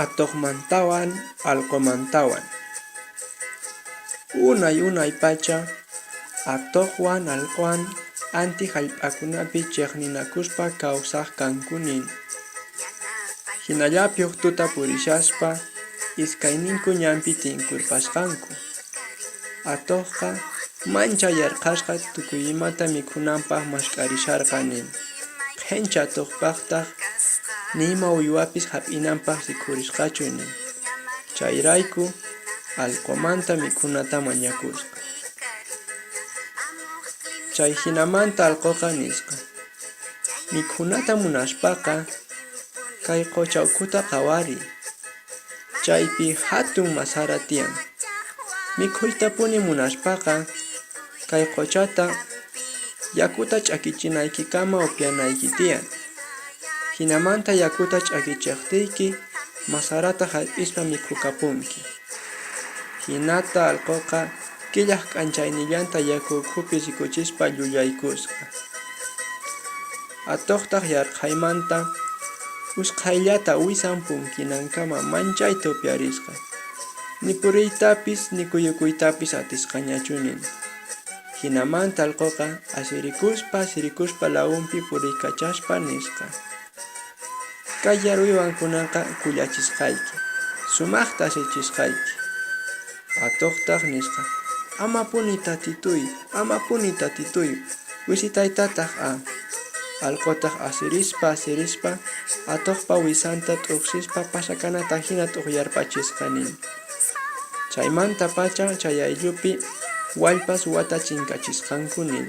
Atuqmantawan allqumantawan. Unay unay pacha atuqwan allquwan anti hallp'akunapi chiqninakuspa kawsaq kanku nin. Hinallapi huk tuta purishaspa iskayninku ñanpi tinkurpasqanku. Atuqqa manchay yarqhasqa tukuy imata mikhunanpaq mask'arisharqa nin. Qhencha atuqpaqtaq ni ima uywapis hap'inanpaq rikhurisqachu nin. Chayrayku allqumanta mikhunata mañakusqa. Chay hinamanta allquqa nisqa: Mikhunata munaspaqa kay qucha ukhuta qhawariy. Chaypi hatun masara tiyan. Mikhuytapuni munaspaqa kay quchata yakuta ch'akichinaykikama upyanayki tiyan. Hinamanta yakuta ch'akichiqtiyki masarata hap'ispa mikhukapunki. Hinata allquqa killaq k'anchaynillanta yaku ukhupi rikuchispa llullaykusqa. Atuqtaq yarqhaymanta usqhayllata wisan punkinankama manchayta upyarisqa. Ni puriytapis ni kuyukuytapis atisqañachu nin. Hinamanta allquqa asirikuspa asirikuspa lawunpi puriykachaspa nisqa: Kay yarwiwan kunanqa kullachisqayki, sumaqta asichisqayki. Atuqtaq nisqa: Amapuni tatituy, amapuni tatituy, wisitaytataq a. Allqutaq asirispa asirispa atuqpa wisanta t'uqsispa pasakanata hina t'uqyarpachisqa nin. Chaymantapacha chay ayllupi wallpas wata chinkachisqanku nin.